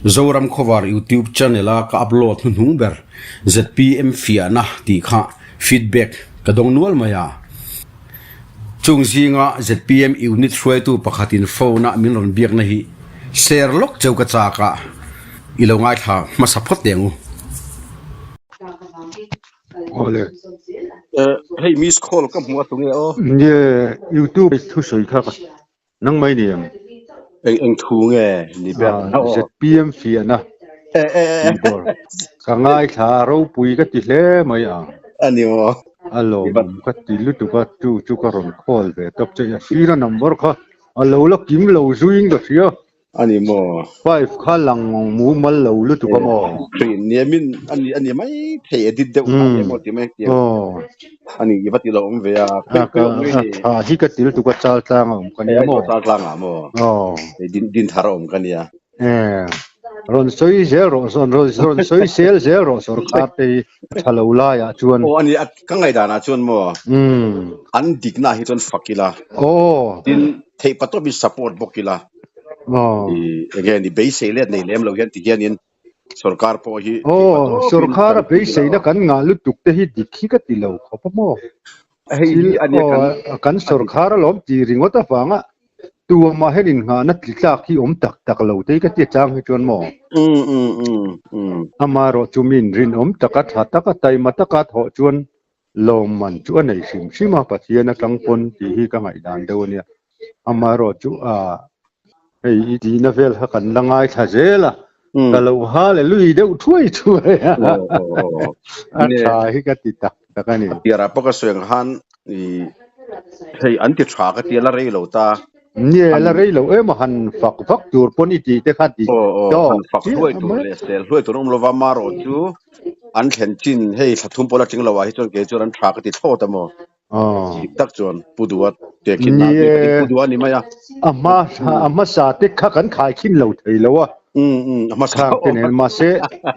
Zoram Khawvar YouTube channel a ka upload hnuhnung ber zpm fiahna tih kha feedback ka dawng nual mai a. Chung zinga zpm unit hruaitu pakhatin phone a min rawn biakna hi share lawk cheu ka chak a, i lo ngaithla hmasa phawt teh ang u. Awle. Hei miss call ka hmu a tunge aw. Nge YouTube thusawi kha ka Nang mai ni ang. Eng eng thu nge ni ber Ah, ZPM fiahna tih bawr. Ka ngaithla ropui ka ti hle mai ang. A ni maw? A lawmawm ka ti lutuk a, chu chu ka rawn call ve tawp che. A sira number kha a lo la kim lo zuiin ka hria. A ni maw? Five kha lang mumal lo lutuk a maw? Thin niamin a ni a ni mai thei edit deuh kha nia maw ti mai ang tiang. Aw. A ni i va ti lo awm ve a, A ka a tha hi ka til tuk a chal tlang a awm ka nia maw? Chal tlang ah maw? Aw. Din din thar a awm ka nia. E rawn sawi zel rawh rawn rawn sawi sel zel rawh sawrkar te hi tha lo lai ah chuan. Aw a ni a ka ngaihdan ah chuan maw? An dikna ah hi chuan fak ila. Aw. Tin theih patawp in support bawk ila. Aw. I enge ni beisei let nei lem lo hian ti hianin Sorkar pawh hi Aw, sorkar a beiseina kan ngah lutuk te hi dik hi ka ti lo khawp a maw? Thil aw, kan sorkar alawm tih ringawt avanga tuamah hian innghahna tli tlak hi awm tak tak lo te hi ka ti chang hi chuan maw? Amaherawh chu mi inrinawm taka tha taka taima taka thawh chuan lawmman chu a nei hrim hrim a, Pathian atang pawn tih hi ka ngaihdan deuh a nia. Amaherawh chu ah hei i tihna vel kha kan la ngaithla zel a, ka lo hallelui deuh thuai thuai a, a tha hi ka ti tak tak a ni. A piarah pawh ka sawi ang khan i hei an ti tha ka ti a, la rei lo ta. Nge la rei lo em a, han fak vak tur pawn i tih te kha ti tawk han fak hluai tur leh sel hluai tur an awm lova, marawh chu an thlen chin hei thla thum pawh la tling lo ah hi chuan kei chuan an tha ka ti thlawt a maw. Dik tak chuan Pu Dua te khin na te Pu Dua ni mai a. A hma a hmasa te kha kan khai khin lo thei lo a. A hmasa Khang te nen mahse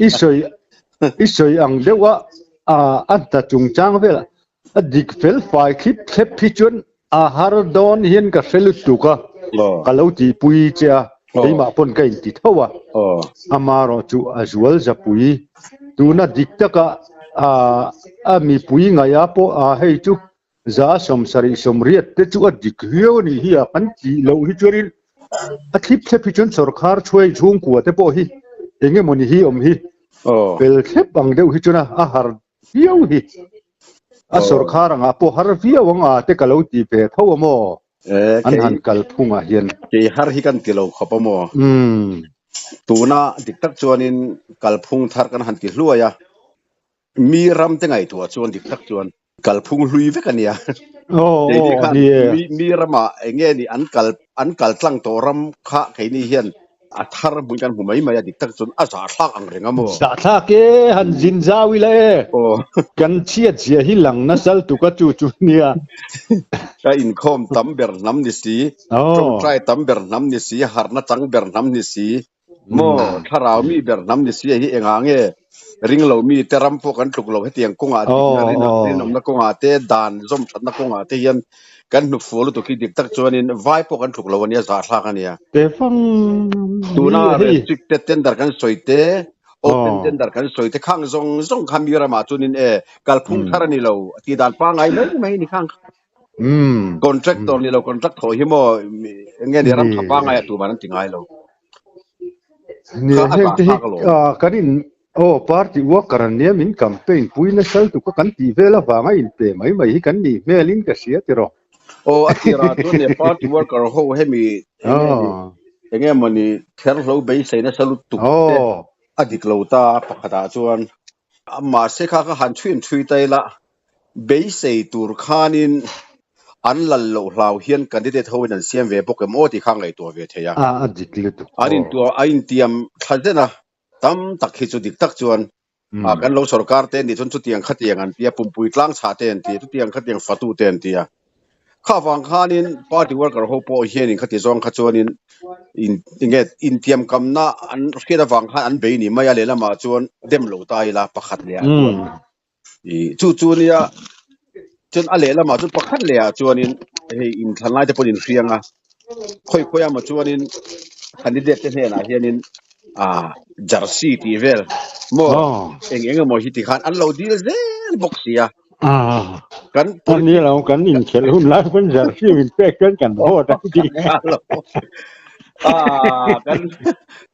i sawi i sawi ang deuh a a hna chungchang vel a dik fel fai thlip thlep hi chuan a har dawn hian ka hre lutuk a ka lo tihpui che a keimah pawn ka inti tho a amaherawh chu a zual zapui tuna dik taka a mipui ngaih a pawh a hei chu za 70 80 te chu a dik viau a nih hi a kan tih loh hi chuanin a thlip thlep hi chuan sawrkhar chhuai chhungkua te pawh hi eng emawni hi awm hi fel thlep ang deuh hi chuan a har viau hi a sawrkhar angah pawh har viau ang a te ka lo ti ve tho a maw an han kal phungah hian. Kei har hi kan ti lo khawp a maw? Tuna dik tak chuanin kalphung thar kan han ti hluai a, mi ram te ngaihtuah chuan dik tak chuan kalphung hlui vek a nia. Keini khan mi ramah eng nge ni an kal an kal tlang tawh ram kha keini hian a thar hmun kan hmu mai mai a dik tak chuan a zahthlak ang reng a maw? Zahthlak e, han zin zau ila e. Kan chhiat zia hi lang nasal tuk a chu chu nia. Ka inkhawm tam ber hnam ni si, tawngtai tam ber hnam ni si, harhna chang ber hnam ni si, maw thlarau mi ber hnam ni si hi engah nge ring lo mi te ram pawh kan tluk lo hetiang kawngah dikna rinawmna kawngah te dan zawm thatna kawngah te hian kan hnuk fuh lutuk hi dik tak chuanin vai pawh kan tluk lo ania zahthlak ania. Tuna restricted tender kan sawi te open tender kan sawi te khang zawng zawng kha mi ramah chuanin e kalphung thar a ni lo tih dan pangngai mai mai a ni khang kha. Contractor ni lo contract thawh hi maw eng nge ni ram tha pangngai a tuman an ti ngai lo. Ni heng te hi kan in aw party worker an nia min campaign pui nasa lutuk a kan tih vel avanga in pe mai mai hi kan nih hmel in ka hria tiraw. Aw a tirah chuan ne party worker ho hemi eng nge mawni therhlo beisei nasa lutuk te a dik lo ta pakhatah chuan mahse kha ka han chhui chhui ta ila Beisei tur khanin an lal loh hlau hian candidate ho in an siam ve bawk em aw tih kha a ngaihtuah ve thei a. A a dik lutuk An aw. intuah a intiam thla zen a, tam tak hi chu dik tak chuan a kan lo sorkar te nih chuan chutiang khatiang an ti a, pumpui tlang chhah te an ti a, chutiang khatiang fatu te an ti a. Kha vang khanin party worker ho pawh hianin khati zawng kha chuanin in enge intiamkamna an hriat avang khan an bei ni mai a, lehlamah chuan dem lo ta ila pakhat leh ah chuan I chu chu nia chuan a lehlamah chuan pakhat lehah chuanin hei inthlan lai te pawhin in hriang a, khawi khawi amaw chuanin candidate te hnenah hianin Ah jersey tih vel maw eng eng emaw hi ti khan an lo dil zel bawk sia. Kan Ani lo kan inkhelh hun lai pawn jersey min pek chuan kan vote ang ti. Ah kan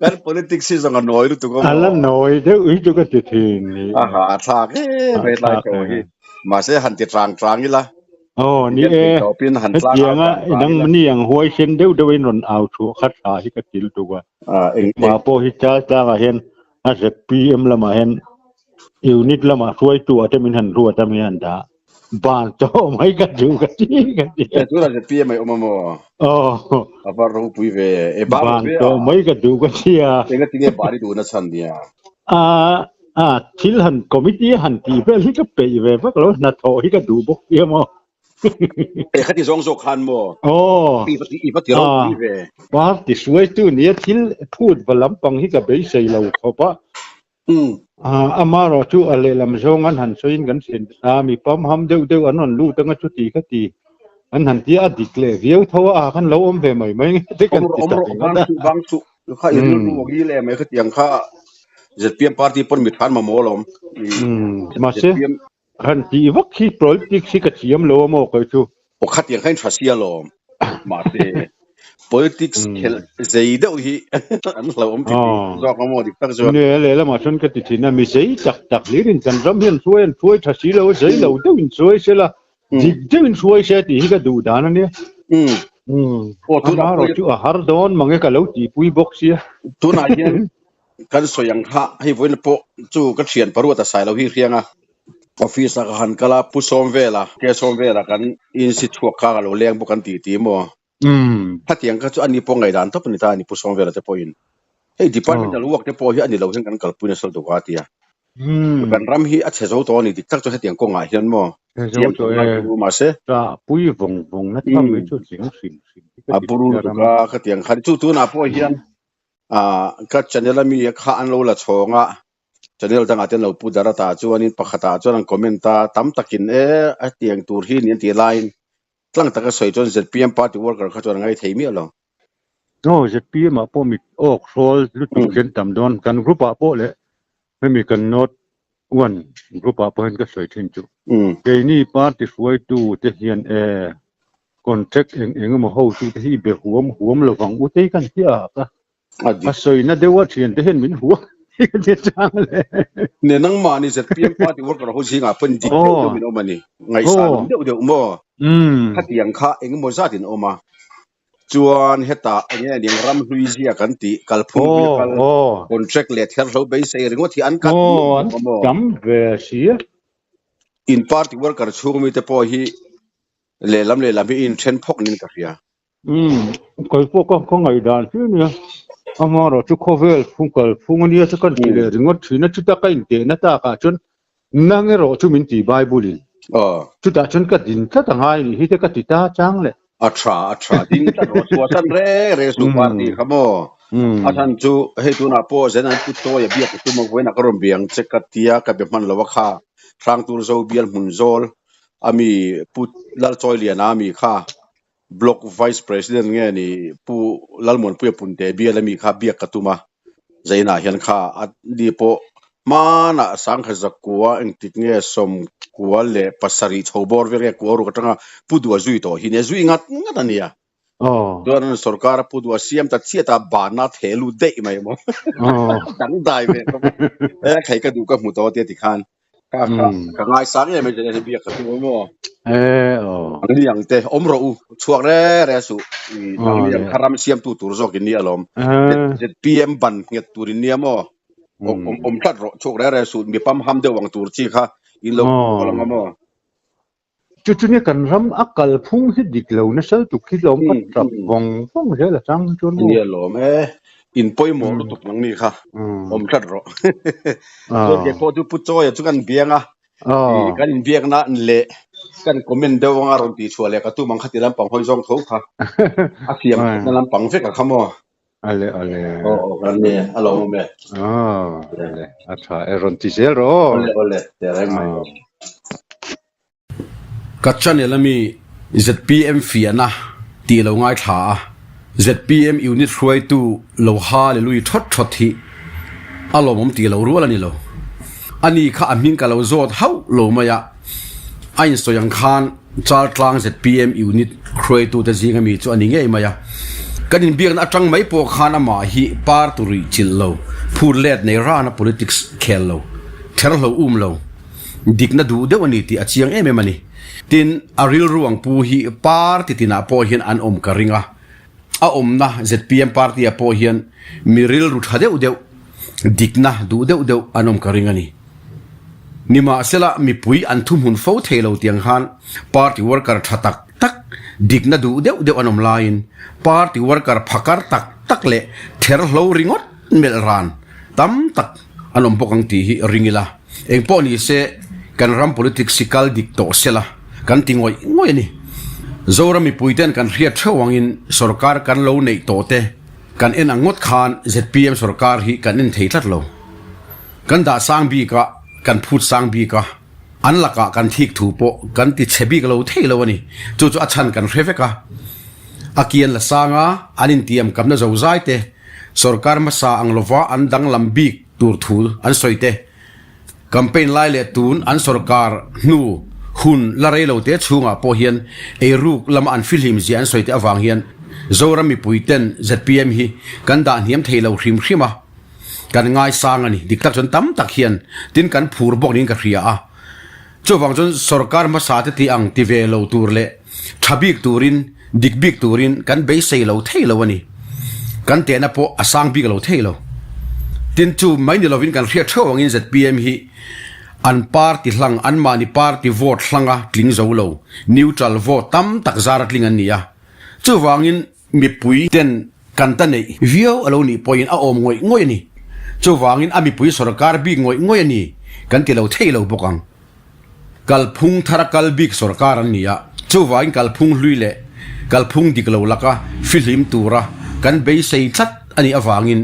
kan politics hi zawng a nawi lutuk a A la nawi deuh hi chu ka ti thin ni. Aha a thlak em he tlai tawh hi. Mahse han ti tlang tlang ila. Aw ni e, hetianga nangmahni ang huaisen deuh deuhin rawn au chhuah kha tha hi ka til tuk a. Engmah pawh hi chal tlangah hian a ZPM lamah hian unit lamah hruaitu ah te min han ruat a mi han dah ban tawh mai ka duh ka ti ka ti. E tunah ZPM ai awm a maw? Aw. A va ropui ve. E ban Ban tawh mai ka duh ka ti a. Engatinge ban i duhna chhan nia? A A, thil han committee han tih vel hi ka peih ve vak lo, hnathawh hi ka duh bawk sia maw. E khati zawng zawk khan maw? Aw. I va i va ti ropui ve. Party hruaitu nia thil phut va lampang hi ka beisei lo khawp a. Amaherawh chu a lehlam zawng an han sawiin kan hriat a, mi pamham deuh deuh an rawn lut anga chuti kha ti an han tia a dik leh viau tho a, a khan lo awm ve mai mai nge te kan ti ta ringawt a. Bang suh, Kha i rilru a ngil em mai khatiang kha ZPM party pawn mi than mamawh alawm. Mahse, han tih vak hi politics hi ka thiam lo a maw kei chu. Aw khatiang kha in tha si alawm. Mahse, politics khelh zei deuh hi an hlauhawm ti tih zawk a maw dik tak chuan. Nge lehlamah chuan ka ti thin a, mi zei tak tak hlir in kan ram hian hruai an hruai tha si lo a, zei lo deuh in hruai sela Dik deuhin hruai se tih hi ka duh dan a nia. Amaherawh chu a har dawn mange ka lo tihpui bawk sia. Tunah hian kan sawi ang kha hei vawiin pawh chu ka thian paruat a sai lo hi hriang a. Office ah ka han kal a, Pu Sawmvela, Ke Sawmvela kan insi chhuak kha ka lo leng bawk an tih ti maw? Khatiang kha chu ani pawh ngaihdan tawp a ni ta a ni Pu Sawmvela te pawhin. Hei departmental work te pawh hi a ni lo hian kan kalpui nasa lutuk a tia. Kan ram hi a chhe zo tawh a ni dik tak chu hetiang kawngah hian maw siam tawh ngai chu mahse. Ṭahpui vawng vawng na tham hi chu tling hrim hrim hi ka ti lutuk a khatiang khan chu tunah pawh hian ka channel ami kha an lo la chhawng a channel dangah te an lo pu dar a tah chuanin pakhatah chuan an comment a tam takin e hetiang tur hi ni an tih laiin Tlang taka sawi chuan zpm party worker kha chuan a ngai thei miah lo. Aw zpm ah pawh mit awk hrawl lutuk hian tam dawn kan group ah pawh leh hemi kan note one group ah pawh hian ka sawi thin chu keini party hruaitu te hian e contract eng eng emaw hotu te hi be huam huam lovang u tei kan ti a ka A sawina deuh a thiante hian min hua ti chang le. Ne nangmah ni zpm party worker ho zingah pawhin dik deuh deuh in awm a ni. Ngaihsan awm deuh deuh maw? Khatiang kha engemaw zat in awm a. Chuan hetah eng nge ning ram hlui zia kan tih kalphung hlui a kal contract leh therhlo beisei ringawt hi an kat nuam maw? Tam ve si a. In party worker chhung mite pawh hi lehlam lehlam hi in then phawk niin ka hria. Umm, kal pawh ka ka ngaihdan chu ania. Amaherawh chu khawvel phung kal phung ania chu kan ti leh ringawt thin a, chuta ka intehna takah chuan nang erawh chu min ti Bible in. Chutah chuan ka din tlat a ngai nih hi te ka ti ta chang le. A tha, a tha, ding tlat rawh, chhuahsan reng reng suh party kha maw. A chhan chu hei tunah pawh zen an put tawi a biak tum a vawiin ah ka rawn biang che ka tia ka be hman lo a kha Hrangtur Zo bial hmun zawl ami Pu Lalchawiliana ami kha Block Vice President nge ni Pu Lalmuanpuia Punte bial ami kha biak ka tum a, Zainah hian kha a ni pawh hmanah Sangkhat Zakua engtik nge 97 chho bawr vel nge kua ruk atanga Pu Dua zui tawh hi nia zui ngat ngat a nia. Chuan sorkar a Pu Dua siam ta chiat a banna a theh lut daih mai maw. Dangdai ve khawp a. E khai ka duh ka hmu tawh tia tikhan Ka ka ka ngaisang em mai chen biak ka tum maw. Eh aw. Ang ni ang te awm rawh u chhuak re re suh. Ang ni ang kha ram siamtu tur zawk in nia lawm. ZPM ban nghet tur in nia maw. Awm awm tlat rawh chhuak re re suh mi pam ham deuh ang tur chi kha in lo kawl ang a maw. Chu chu nia kan ram a kalphung hi dik lo nasa lutuk hi lawm ka tap vawng vawng zel a chang chuan maw. Nia lawm e, in pawimawh lutuk nang ni kha awm tlat rawh. Chuan kei pawh chu Pu Chawia chu kan biang a, kan inbiakna leh kan comment deuh anga rawn tih chhuah leh ka tum ang kha ti lampang hawi zawng tho kha a siam thatna lampang vek a kha maw. Ale ale. Aw aw kan ni a lo awm e. Aw ale a tha e rawn ti zel rawh aw. Awle awle ti reng mai. Ka channel ami zpm fiahna tih lo ngaithla a, zpm unit hruaitu lo hallelui thawt thawt hi. A lawmawm tih lo rual a ni lo. Ani kha a hming ka lo zawt hauh lo mai a, a insawi ang khan Chaltlang zpm unit hruaitute zinga mi chu a ni ngei mai a. Kan inbiakna atang mai pawh khan amah hi party ruih chilh lo, phut let nei rana politics khel lo, therhlo um lo, dikna duh deuh a ni tih a chiang em em a ni. Tin, a rilru ang pu hi party tinah pawh hian an awm ka ring a. A awmna zpm party ah pawh hian mi rilru tha deuh deuh, dikna duh deuh deuh an awm ka ring a ni. Nimahsela mipui an thuhmun fo thei lo tiang khan party worker tha tak tak, dikna duh deuh deuh an awm laiin party worker phakar tak tak leh therhlo ringawt melh ran tam tak an awm bawk ang tih hi ring ila. Engpawh ni se kan ram politics hi kal dik tawh sela kan ti ngawih ngawih a ni. Zoram mipuiten kan hriat theuh angin sorkar kan lo neih tawh te kan en ang ngawt khan zpm sorkar hi kan en thei tlat lo. Kan dah sang bik a, kan phut sang bik a, an lakah kan thik thu pawh kan ti chhe bik lo thei lo a ni. Chu chu a chhan kan hre vek a. A kian la sang a, an intiam kamna zozai te sorkar hmasa ang lova an danglam bik tur thu an sawi te, campaign lai leh tun an sorkar hnu hun la rei lo te chhungah pawh hian eiruk lama an fihlim zia an sawi te avang hian Zoram mipui ten zpm hi kan dah hniam thei lo hrim hrim a, kan ngaisang a ni. Dik tak chuan tam tak hian tin kan phur bawk niin ka hria a. Chuvang chuan sorkar hmasa te tih ang ti ve lo tur leh tha bik turin, dik bik turin kan beisei lo thei lo a ni. Kan tehna pawh a sang bik lo thei lo. Tin chu mai ni lovin kan hriat theuh angin zpm hi an party hlang, anmahni party vote hlanga tling zo lo, neutral vote tam tak zara tling an ni a. Chuvangin Mipui ten kan ta neih viau a lo nih pawhin a awm ngawih ngawih a ni. Chuvangin a mipui sorkar bik ngawih ngawih a ni kan ti lo thei lo bawk ang. Kalphung thara kal bik sorkar an ni a, chuvangin kalphung hlui leh kalphung dik lo laka fihlim tura kan beisei tlat a nih avangin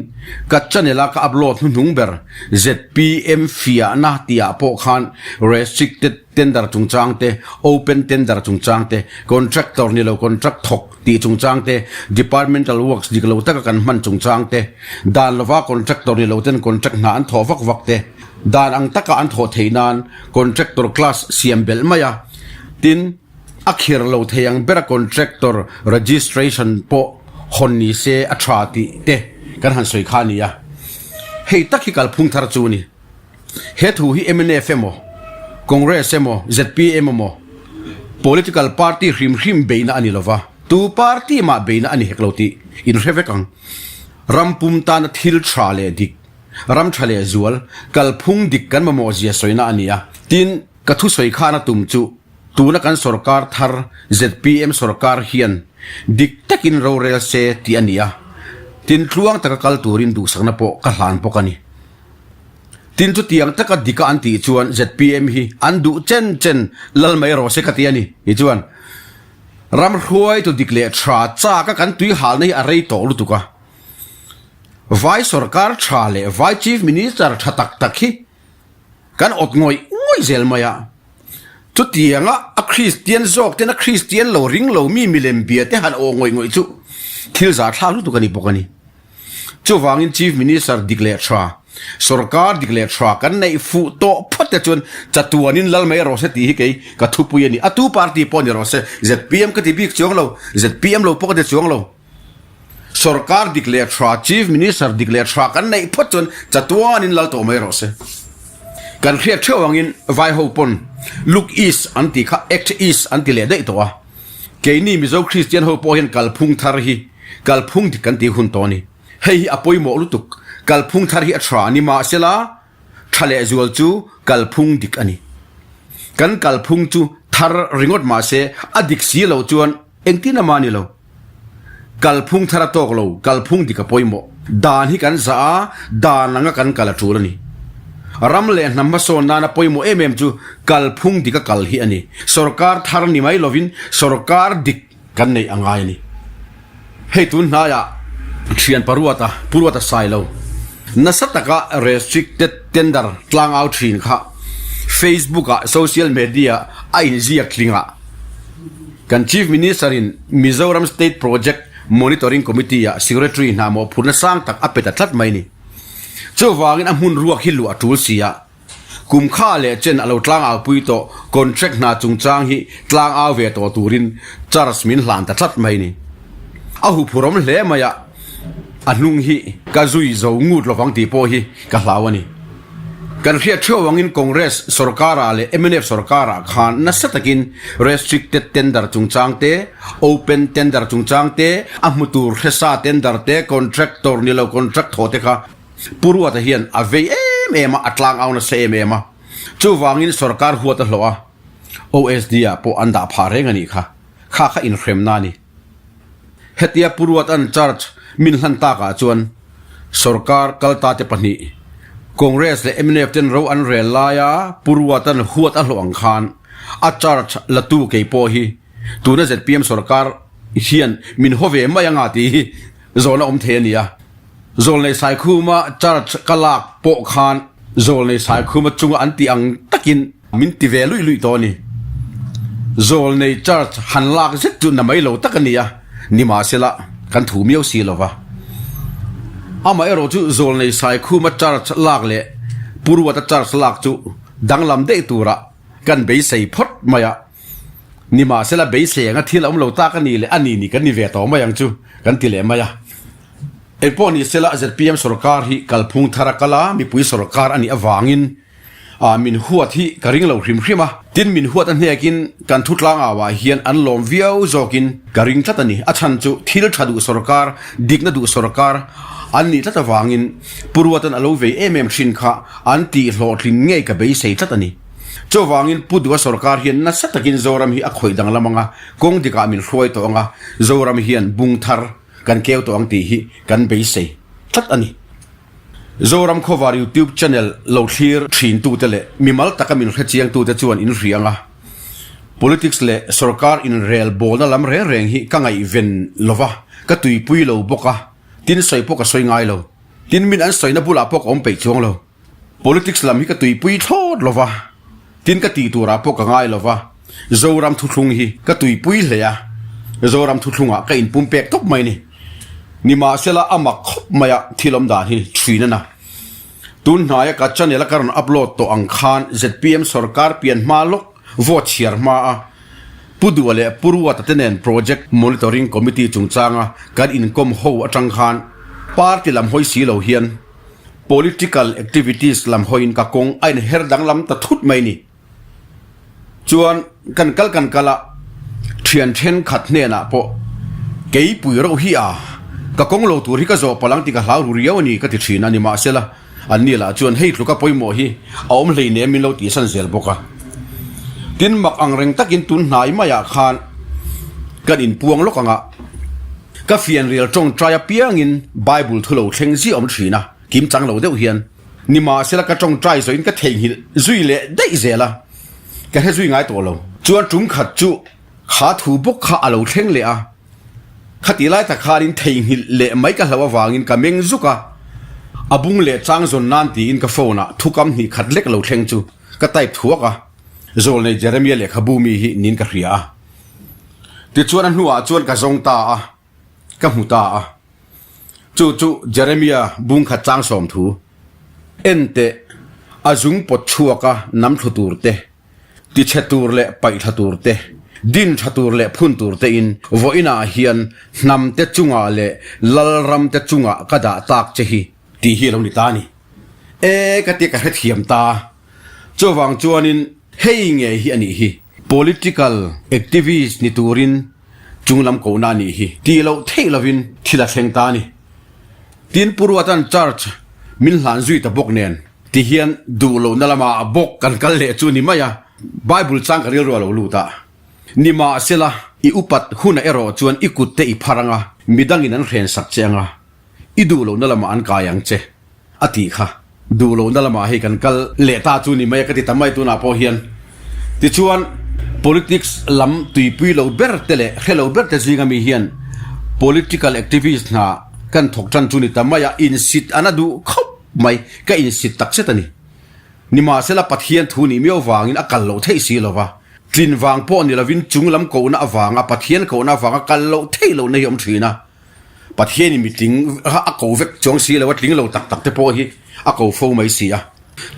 ka channel a ka upload hnuhnung ber zpm fiahna tihah pawh khan restricted Tender chungchang te, open tender chungchang te, contractor ni lo contract thawk tih chungchang te, departmental works dik lo taka kan hman chungchang te, dan lova contractor ni lo ten contract hna an thawh vak vak te, dan ang taka an thawh theih nan contractor class siam belh mai a, tin, a khir lo thei ang bera contractor registration pawh hawn ni se a tha tih te kan han sawi kha a ni a. Hei tak hi kalphung thar chu a ni. He thu hi mnf emaw, Congress emaw, zpm emaw, political party hrim hrim beihna a ni lova, tu party mah beihna a ni hek lo tih in hre vek ang. Ram pum tana thil tha leh dik, ram tha leh zual, kalphung dik kan mamawh zia sawina a ni a. Tin, ka thusawi khan a tum chu tuna kan sorkar thar zpm sorkar hian dik takin rorel se tih a ni a. Tin, tluang taka kal turin duhsakna pawh ka hlan bawk a ni. Tin chutiang taka dika an tih chuan zpm hi an duh chen chen lal mai rawh se ka ti a ni. Ni chuan ram hruaitu dik leh tha chaka kan tui halna hi a rei tawh lutuk a. Vai sorkar tha leh vai chief minister tha tak tak hi kan awt ngawih ngawih zel mai a. Chutianga a Kristian zawk ten a Kristian lo ring lo mi milem bia te han awh ngawih ngawih chu thil zahthlak lutuk a ni bawk a ni. Chuvangin Chief Minister dik leh tha, sorkar dik leh tha kan neih fuh tawh phawt te chuan chatuanin lal mai rawh se tih hi kei ka thupui a ni. A tu party pawh ni rawh se, zpm ka ti bik chuang lo, zpm lo pawh ka ti chuang lo. Sorkar dik leh tha, Chief Minister dik leh tha kan neih phawt chuan chatuanin lal tawh mai rawh se. Kan hriat theuh angin vai ho pawn Look East an tih kha Act East an ti leh daih tawh a. Keini Mizo Kristian ho pawh hian kalphung thar hi kalphung dik kan tih hun tawh a ni. Hei hi a pawimawh lutuk. Kalphung thar hi a tha a ni mahsela tha leh zual chu kalphung dik a ni. Kan kalphung chu thar ringawt mahse a dik si lo chuan engtin ama ni lo. Kalphung thar a tawk lo, kalphung dik a pawimawh. Dan hi kan zah a, dan anga kan kal a tul a ni. Ram leh hnam hmasawn nana pawimawh em em chu kalphung dik a kal hi a ni. Sorkar thar ni mai lovin sorkar dik kan neih a ngai a ni. Hei tun hnaiah thian paruata, Puruata Sailo, nasa taka restricted tender tlangau thin kha Facebook ah social media a inziak tling a, kan Chief Minister in Mizoram State Project Monitoring Committee ah Secretary hna mawhphurhna sang tak a pe ta tlat mai a ni. Chuvangin a hmun ruak hi luah a tul si a. Kum kha leh chen a lo tlangau pui tawh contract hna chungchang hi tlangau ve tawh turin charge min hlan ta tlat mai ni. A huphurawm hle mai a, a hnung hi ka zui zo ngut lovang tih pawh hi ka hlau a ni. Kan hriat theuh angin Congress sorkarah leh mnf sorkarah khan nasa takin restricted tender chungchang te, open tender chungchang te, a hmu tur hresa tender te, contractor ni lo contract thaw te kha Pu Ruata hian a vei em em a, a tlang au nasa em em a. Chuvangin sorkar huat a hlawh a, OSD ah pawh an dah phah reng a nih kha. Kha kha inhremna a ni. Hetia Pu Ruata'n charge min hlan takah chuan sorkar kalta te pahnih, Congress leh mnf ten ro an rel laia Pu Ruata'n huat a hlawh ang khan a charge latu kei pawh hi tuna zpm sorkar hian min haw ve mai anga tih hi zawhna awm thei a ni a. Zawlnei Saikhuma charge ka lak pawh khan Zawlnei Saikhuma chunga an tih ang takin min ti ve luih luih tawh a ni. Zawlnei charge han lak zet chu na mai lo tak a ni a, nimahsela kan thu miau si lo va. Amaherawh chu Zawlnei Saikhuma charge lak leh Pu Ruata charge lak chu danglam daih turah kan beisei phawt mai a. Nimahsela beisei anga thil a awm lo tak a ni leh a ni ni kan ni ve tawh mai ang chu kan ti leh mai a. Engpawh ni sela zpm sorkar hi kalphung thar a kal a, mipui sorkar a nih avangin min huat hi ka ring lo hrim hrim a. Tin min huat a hnekin kan thu tlangauah hian an lawm viau zawkin ka ring tlat a ni. A chhan chu thil tha duh sorkar, dikna duh sorkar an nih tlat avangin Pu Ruatan a lo vei em em thin kha an tih hlawhtlin ngei ka beisei tlat a ni. Chuvangin Pu Dua sorkar hian nasa takin Zoram hi a khawih danglam ang a, kawng dikah min hruai tawh ang a, Zoram hian bung thar kan keu tawh ang tih hi kan beisei tlat a ni. Zoram Khawvar YouTube channel lo thlir thintute leh mimal taka min hrechiangtute chuan in hria ang a, politics leh sorkar inrel bawlna lam reng reng hi ka ngaihven lova, ka tuipui lo bawk a, tin sawi pawh ka sawi ngai lo. Tin min an sawina bulah pawh ka awm peih chuang lo. Politics lam hi ka tuipui thlawt lo va, tin ka tih turah pawh ka ngai lo va, Zoram thuthlung hi ka tuipui hle a, Zoram thuthlungah ka inpumpek tawp mai ni. Nimahsela a mak khawp mai a thil awm dan hi thin a na. Tun hnaia ka channel a ka rawn upload tawh ang khan zpm sorkar pian hma lawk vote chhiar hma a Pu Dua leh Pu Ruata te nen Project Monitoring Committee chungchanga kan inkawm ho atang khan party lam hawi si lo hian Political activities lam hawiin ka kawng a inher danglam ta thut mai ni. Chuan kan kal kan kal a, thian thenkhat hnenah pawh keipui reuh hi a, ka kawng lo tur hi ka zawh palh ang tih ka hlau ru riau a ni ka ti thin a, nimahsela anni lah chuan hei tluka pawimawh hi a awm hleinem min lo tihsan zel bawk a. Tin mak ang reng takin tun hnai maiah khan kan inpuang lawk ang a. Ka fianrial tawngtai apiangin Bible thu lo thleng ziah awm thin a, kim chang lo deuh hian. Nimahsela ka tawngtai zawhin ka theihnghilh zui leh daih zel a, ka hre zui ngai tawh lo. Chuan tum khat chu kha thu bawk kha a lo thleng leh a, khati lai tak khanin theihnghilh leh mai ka hloh avangin ka meng zuk a, a bung leh chang zawn nan tiin ka phone ah thukam hnih khat lek lo thleng chu ka type thuak a, Zawlnei Jeremiah lehkhabu mi hi niin ka hria a. Tichuan a hnuah chuan ka zawng ta a, ka hmu ta a. Chu chu Jeremia bungkhat chang 30. En teh, a zung pawt chhuak a nam thlu tur te, tichhe tur leh paih thla tur te, din tha tur leh phun tur tein vawiinah hian hnamte chungah leh lalramte chungah ka dah tak che hi tih hi a lo ni ta a ni. E, ka tia ka hrethiam ta. Chuvang chuanin hei ngei hi a nih hi. Political activist ni turin chunglam kohna a nih hi. Tih loh theih lovin thil a thleng ta a ni. Tin Pu Ruatan church min hlan zui ta bawk nen ti hian duh lohna lamah bawk kan kal leh chu ni mai a, Bible chang ka rilru a lo lut a. Nimahsela i upat hunah erawh chuan i kutte i phar anga midangin an hrensak che anga i duh lohna lamah an kai ang che. A tih kha. Duh lohna lamah hei kan kal leh ta chu ni mai a ka ti ta mai tunah pawh hian. Tichuan, politics lam tuipui lo ber te leh hre lo ber te zinga mi hian political activist hna kan thawk tan chu ni ta mai a, insit an a duh khawp mai, ka insit tak zet a ni. Nimahsela Pathian thu nih miau vangin a kal loh theih si lova, tlin vang pawh ni lovin chung lam kohna avanga Pathian kohna avanga kal loh theih lohna hi a awm thin a. Pathianin mitling a ko vek chuang si lo a, tling lo tak tak te pawh hi a ko fo mai si a.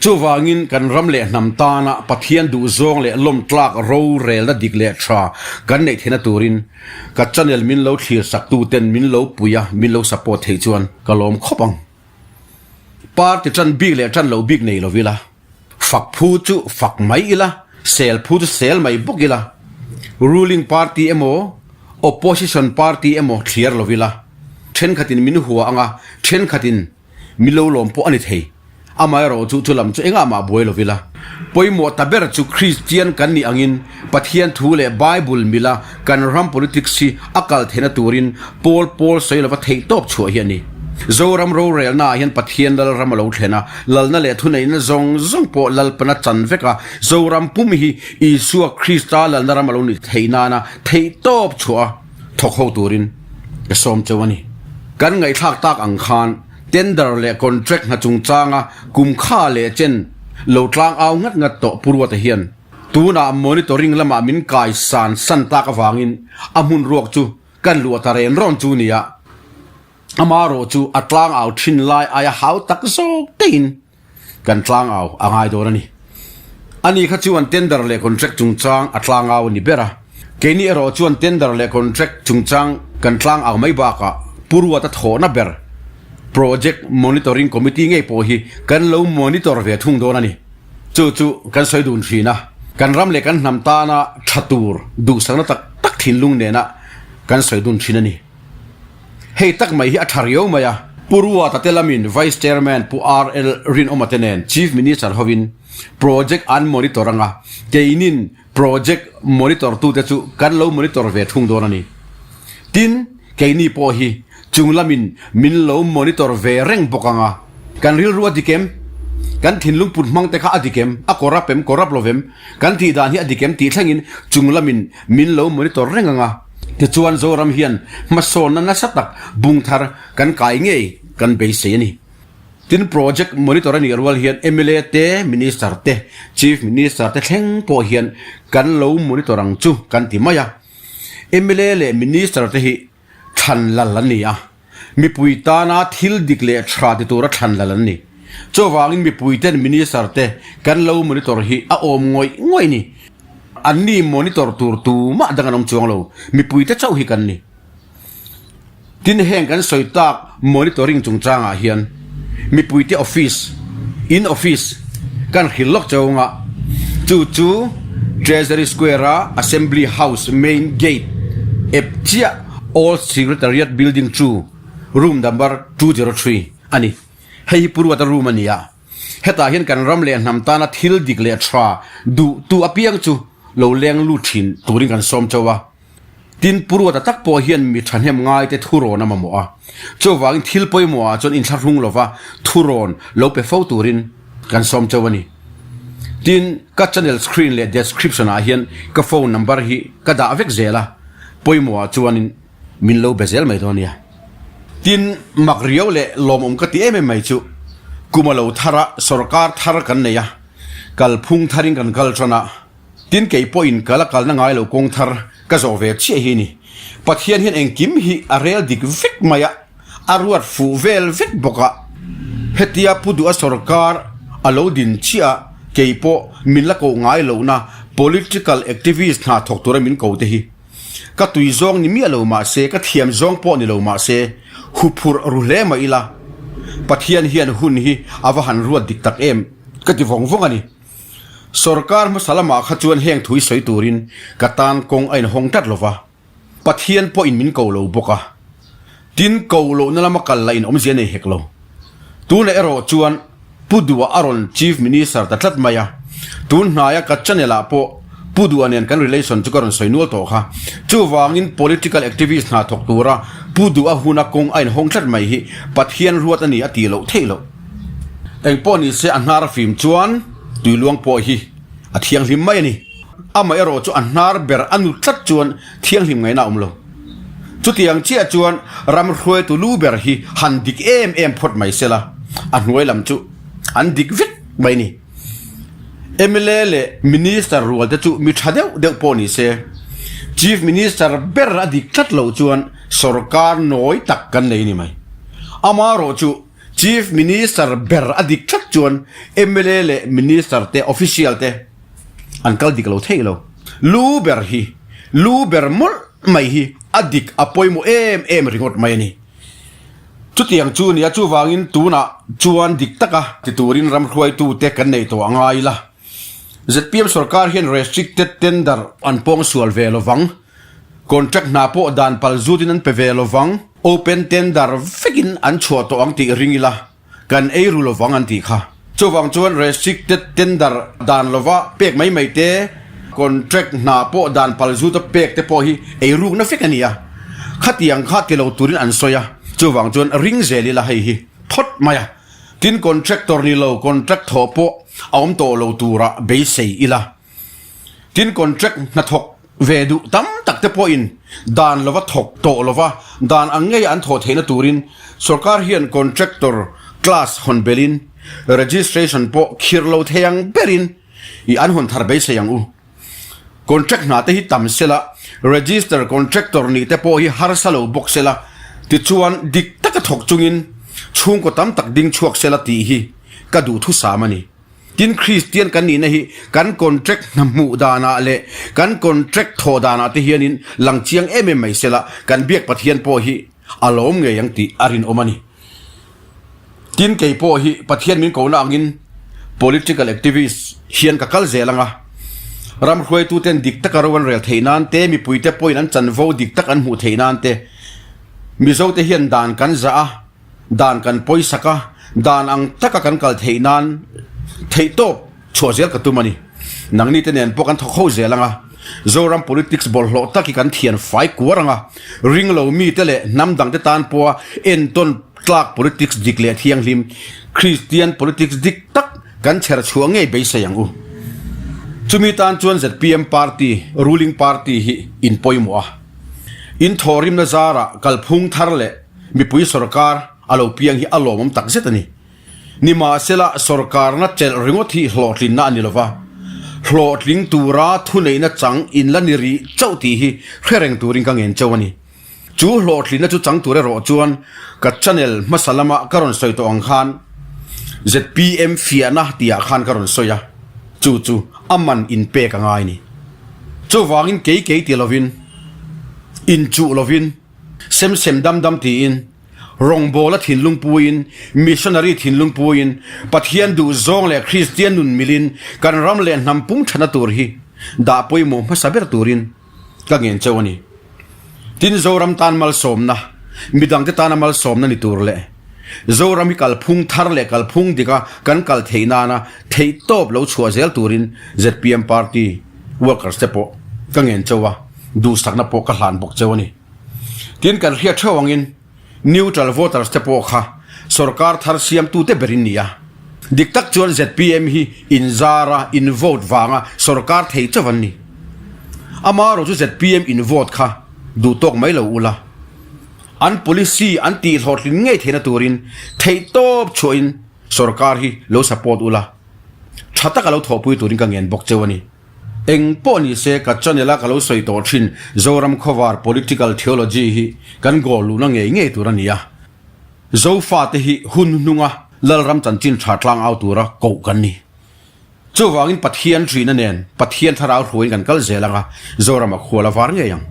Chuvangin kan ram leh hnam tana Pathian duhzawng leh lawmtlak rorelna dik leh tha kan neih theihna turin ka channel min lo thlir sak tu ten min lo pui a, min lo support theih chuan ka lawm khawp ang. Party tan bik leh tan loh bik nei lo ila, fak phu chu fak mai ila, sel phu chu sel mai bawk ila, ruling party emaw opposition party emaw thliar lo ila, thenkhatin min hua anga thenkhatin Mi lo lawm pawh a ni thei. Amaherawhchu chu lam chu engah mah buai lo ila. Pawimawh ta ber chu Kristian kan nih angin Pathian thu leh Bible mila kan ram politics hi a kal theihna turin pawl pawl sawi lova theih tawp chhuah hi a ni. Zoram rorelna ah hian Pathian Lalram a lo thlen a, lalna leh thuneihna zawng zawng pawh Lalpana chan vek a, Zoram pum hi Isua Krista lalna ram a lo nih theih nana theih tawp chhuah a, thawk ho turin ka sawm cheu a ni. Kan ngaihthlak tak ang khan tender leh contract hna chungchanga kum kha leh chen lo tlang au ngat ngat tawh Pu Ruata hian tunah monitoring lamah min kai san san tak avangin a hmun ruak chu kan luah ta ren rawn chu nia. Amarawh chu a tlang au thin lai aia hau tak zawk tein Kan tlangau a ngai dawn a ni. Ani kha chuan tender leh contract chungchang a tlangau a ni ber a. Keini erawh chuan tender leh contract chungchang kan tlangau mai bakah Pu Ruata thawhna ber Project Monitoring Committee ngei pawh hi kan lo monitor ve thung dawn a ni. Chu chu kan sawi dun thin a. Kan ram leh kan hnam tana tha tur duhsakna tak tak thinlung nena kan sawi dun thin a ni. Hei tak mai hi a tha riau mai a. Pu Ruata te lamin Vice Chairman Pu RL Rinawma te nen Chief Minister hovin Project an monitor anga, keinin Project monitor tute chu kan lo monitor ve thung dawn a ni. Tin, keini pawh hi chung lamin min lo monitor ve reng bawk anga, kan rilru a dik em? Kan thinlung put hmang te kha a dik em? A corrupt em? Corrupt lo vem? Kan tih dan hi a dik em tih thlengin chung lamin min lo monitor reng anga. Tichuan Zoram hian hmasawnna nasa tak bung thar kan kai ngei kan beisei a ni. Tin project monitor a nih rual hian mla te, Minister te, Chief Minister te thleng pawh hian kan lo monitor ang chu kan ti mai a. Mla leh Minister te hi thlan lal an ni a. Mipui tana thil dik leh tha ti tura thlan lal an ni. Chuvangin mipuiten Minister te kan lo monitor hi a awm ngawih ngawih ni. Anni monitor tur tumah dang an awm chuang lo, mipuite chauh hi kan ni. Tin heng kan sawi tak monitoring chungchangah hian mipuite office, in office, kan hrilh lawk cheu anga chu chu Treasury Square-a Assembly House main gate ep chiah Old Secretariat Building chu room number 203 a ni. Hei hi Pu Ruata room a ni a. Hetah hian kan ram leh hnam tana thil dik leh tha duh tu apiang chu lo leng lut thin turin kan sawm chauh a. Tin, Pu Ruata tak pawh hian mi thahnem ngaite thurawn a mamawh a. Chuvangin thil pawimawhah chuan inthlahrung lova thurawn lo pe fo turin kan sawm chauh a ni. Tin, ka channel screen leh description ah hian ka phone number hi ka dah vek zel a, pawimawhah chuanin min lo be zel mai dawn nia. Tin, mak riau leh lawmawm ka ti em em mai chu kum a lo thar a, sorkar thar kan nei a, kalphung tharin kan kal tan a, Tin kei pawhin ka la kalna ngai lo kawng thar ka zawh ve chiah hi a ni. Pathian hian engkim hi a rel dik vek mai a, a ruat fuh vel vek bawk a. Hetia Pu Duha sorkar a lo din chiah a, kei pawh min la koh ngai lohna political activist hna thawk tura min ko te hi ka tui zawng ni miah lo mah se, ka thiam zawng pawh ni lo mah se, huphurh ru hle mah ila Pathian hian hun hi a va han ruat dik tak em ka ti vawng vawng a ni. Sorkar hmasa lamah kha chuan heng thui sawi turin ka tan kawng a inhawng tlat lo va, Pathian pawhin min ko lo bawk a. Tin, ko lohna lama kal lah in awmzia nei hek lo. Tunah erawh chuan Pu Duha a rawn Chief Minister ta tlat mai a. Tun hnaia ka channel ah pawh Pu Duha nen kan relation chu ka rawn sawi nual tawh kha. Chuvangin political activist hna thawk tura Pu Duha huna kawng a inhawng tlat mai hi Pathian ruat a ni a tih loh theih loh. Engpawh ni se a hnar a fim chuan tuiluang pawh hi a thianghlim mai a ni. Amah erawh chu a hnar ber a nu tlat chuan thianghlim ngaihna a awm lo. Chutiang chiah chuan ram hruaitu lu ber hi han dik em em phawt mai sela, a hnuai lam chu an dik vek mai a ni. Mla leh Minister rual te chu mi tha deuh deuh pawh ni se, Chief Minister ber a dik tlat loh chuan. Sorkar nawi tak kan nei a ni mai. Amaherawh chu Chief Minister ber a dik tlat chuan mla leh Minister te, official te an kal dik lo thei lo. Lu ber hi, lu ber mawlh mai hi a dik a pawimawh em em ringawt mai a ni. Chutiang chu nia chuvangin tunah chuan dik taka ti turin ram hruaitute kan nei tawh a ngai la. Zpm sorkar hian restricted tender an pawng sual ve lovang. Contract hna pawh dan pal zutin an pe ve lovang. Open tender vekin an chhuah tawh ang tih ring ila kan ei ru lovang an tih kha. Chuvang chuan restricted tender dan lova pek mai mai te, contract hna pawh dan pal zuta pek te pawh hi ei rukna vek a ni a. Khatiang kha ti lo turin an sawi a, chuvang chuan ring zel ila hei hi phawt mai a. Tin contractor ni lo contract thawh pawh a awm tawh lo tura beisei ila. Tin contract hnathawk ve duh tam tak te pawhin dan lova thawk tawh lova dan ang ngei an thawh theihna turin sorkar hian contractor class hawn belin registration pawh khir lo thei ang berin i an hawn thar beisei ang u. Contract hna te hi tam sela, register contractor nih te pawh hi harsa lo bawk sela, tichuan dik taka thawk chungin chhungkaw tam tak ding chhuak sela tih hi ka duhthusam a ni. Tin, Kristian kan nihna hi kan contract hna hmuh danah leh kan contract thawh danah te hianin lang chiang em em mai sela, kan biak Pathian pawh hi a lawm ngei ang tih a rinawm a ni. Tin, kei pawh hi Pathian min kohna angin political activist hian ka kal zel ang a, ram hruaituten dik taka ro an rel theih nan te, mipuite pawhin an chanvo dik tak an hmuh theih nan te, Mizote hian dan kan zah a, Dan kan pawisak a, dan ang taka kan kal theih nan theihtawp chhuah zel ka tum a ni. Nangni te nen pawh kan thawk ho zel ang a, Zoram politics bawlhhlawh tak hi kan thian fai kuar ang a, ring lo mite leh hnam dangte tan pawha entawn tlak politics dik leh thianghlim, Kristian politics dik tak kan chher chhuah ngei beisei ang u. Chumi tan chuan zpm party, ruling party, hi in pawimawh a, in thawhrimna zarah kalphung thar leh Mipui sorkar a lo piang hi a lawmawm tak zet a ni. Nimahsela, sorkarna chelh ringawt hi hlawhtlinna a ni lova, hlawhtling tura thuneihna chang in la ni rih chauh tih hi hre reng turin ka ngen chauh a ni. Chu hlawhtlinna chu chang tur erawh chuan ka channel hmasa lama ka rawn sawi tawh ang khan zpm fiahna tihah khan ka rawn sawi a, chu chu a man inpek a ngai a ni. Chuvangin kei kei ti lovin, inchuh lovin, Sem sem dam dam tiin, rawngbawla thinlung puiin, missionary thinlung puiin, Pathian duh zawng leh Kristian nun milin kan ram leh hnam pum thana tur hi dah pawimawh hmasa ber turin ka ngen chauh a ni. Tin, Zoram tan malsawmna, midangte tana malsawmna ni tur leh Zoram hi kalphung thar leh kalphung dika kan kal theih nana theihtawp lo chhuah zel turin zpm party workers te pawh ka ngen chauh a. Duhsakna pawh ka hlan bawk cheu a ni. Tin, kan hriat theuh angin neutral voters te pawh kha sorkar thar siamtute ber in ni a. Dik tak chuan zpm hi inzar a, in vote vanga sorkar thei chauh an ni. Amaherawh chu zpm in vote kha duh tawk mai lo ula, an policy an tihhlawhtlin ngei theihna turin theihtawp chhuahin sorkar hi lo support ula, tha taka lo thawhpui turin ka ngen bawk cheu a ni. Eng pawh ni se ka channel a ka lo sawi tawh thin Zoram Khawvar Political Theology hi kan goal luhna ngei ngei tur a ni a. Zofa te hi hun hnunga Lalram chanchin tha tlang au tura koh kan ni. Chuvangin Pathian ṭihna nen Pathian thlarau hruaiin kan kal zel anga Zoram a khual a var ngei ang.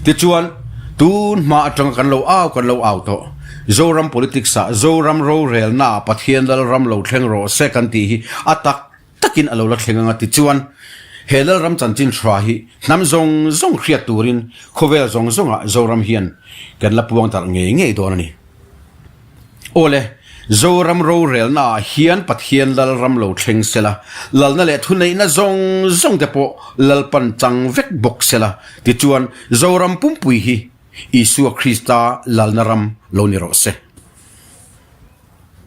Tichuan, tun hma atanga kan lo au kan lo au tawh. Zoram politics ah Zoram rorelna ah Pathian Lalram lo thleng rawh se kan tih hi a tak takin a lo la thleng anga tichuan he Lalram chanchin hra hi hnam zawng zawng hriat turin khawvel zawng zawngah Zoram hian kan la puang darh ngei ngei dawn a ni. Awle, Zoram rorelna ah hian Pathian Lalram lo thleng sela, lalna leh thuneihna zawng zawng te pawh Lalpan chang vek bawk sela, tichuan Zoram pumpui hi Isua Krista lalna ram lo ni rawh se.